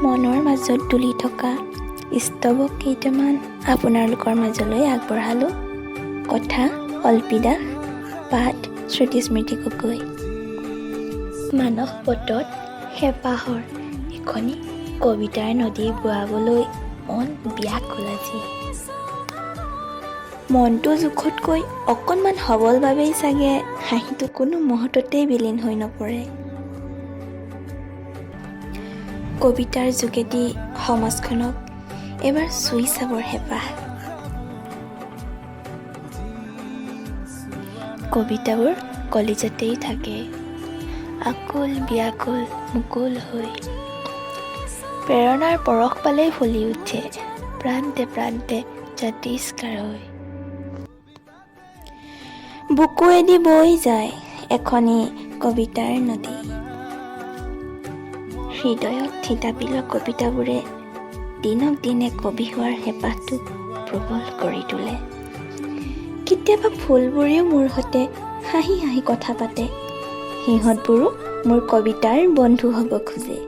মনৰ মাজত দুলি থকা স্তৱক কেইটামান আপোনালোকৰ মাজলৈ আগবঢ়ালোঁ। কথা অল্পী দাস, পাঠ শ্ৰুতিস্মৃতি গগৈ। মানস পটত হেঁপাহৰ এখনি কবিতাৰ নদী বোৱাবলৈ মন ব্যাকুল আজি। মনটো জোখতকৈ অকণমান সবল বাবেই চাগে হাঁহিটো কোনো মুহূৰ্ততেই বিলীন হৈ নপৰে। কবিতাৰ যোগেদি সমাজখনক এবাৰ চুই চাবৰ হেঁপাহ। কবিতাবোৰ কলিজাতেই থাকে, আকুল ব্যাকুল মুকুল হৈ। প্ৰেৰণাৰ পৰশ পালেই ফুলি উঠে প্ৰান্তে প্ৰান্তে জাতিষ্কাৰ হৈ। বুকুৱেদি বৈ যায় এখনি কবিতাৰ নদী। হৃদয়ত থিতাপি লোৱা কবিতাবোৰে দিনক দিনে কবি হোৱাৰ হেঁপাহটো প্ৰবল কৰি তোলে। কেতিয়াবা ফুলবোৰেও মোৰ সৈতে হাঁহি হাঁহি কথা পাতে, সিহঁতবোৰো মোৰ কবিতাৰ বন্ধু হ'ব খোজে।